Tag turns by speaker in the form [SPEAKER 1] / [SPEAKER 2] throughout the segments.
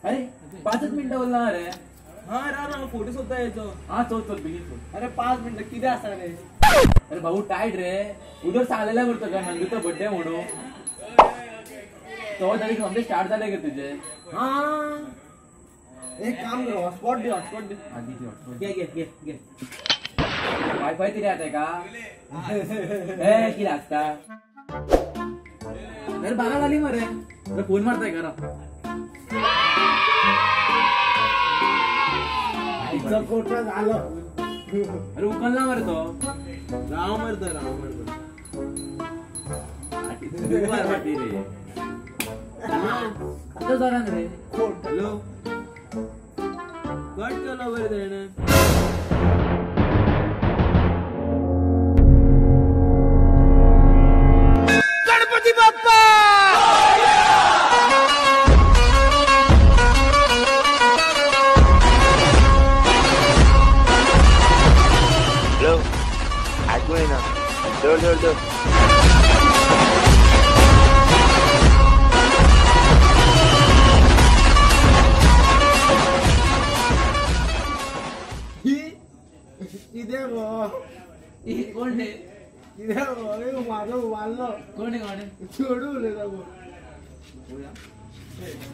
[SPEAKER 1] अरे 5 मिनटं बोलला रे.
[SPEAKER 2] हा राव फोटो सुद्धा यायचो.
[SPEAKER 1] हा चल चल बेगीन चल.
[SPEAKER 2] अरे 5 मिनटं किती असा रे.
[SPEAKER 1] अरे भाऊ टायट रे, उदर सांगलेला करतो का नंदूचा बर्थडे म्हणून. तो तरी समजे स्टार्ट झाले का तुझे.
[SPEAKER 2] हा एक काम करो, हॉटस्पॉट दे, हॉटस्पॉट दे.
[SPEAKER 1] आधी दे हॉटस्पॉट.
[SPEAKER 2] घे घे घे घे.
[SPEAKER 1] वायफाय तरी आता का? ए किती असता. अरे बागा झाली मरे. अरे फोन मारताय का?
[SPEAKER 2] कोटा झालं.
[SPEAKER 1] अरे उकलला मरे तो.
[SPEAKER 2] राव मरतो, राव मरतो.
[SPEAKER 1] रे आता जरा रे.
[SPEAKER 2] हॅलो कट केलो बरं त्यानं.
[SPEAKER 3] गणपती बाप्पा.
[SPEAKER 4] हॅलो ऐकू ना. दौड दौड दौड.
[SPEAKER 1] कोण रे?
[SPEAKER 2] माझं वाढलं.
[SPEAKER 1] कोण आहे?
[SPEAKER 2] चेडू उलयता.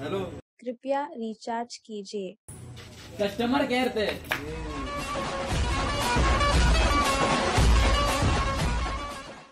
[SPEAKER 2] हॅलो
[SPEAKER 5] कृपया रिचार्ज कीजिए.
[SPEAKER 1] कस्टमर केअर ते.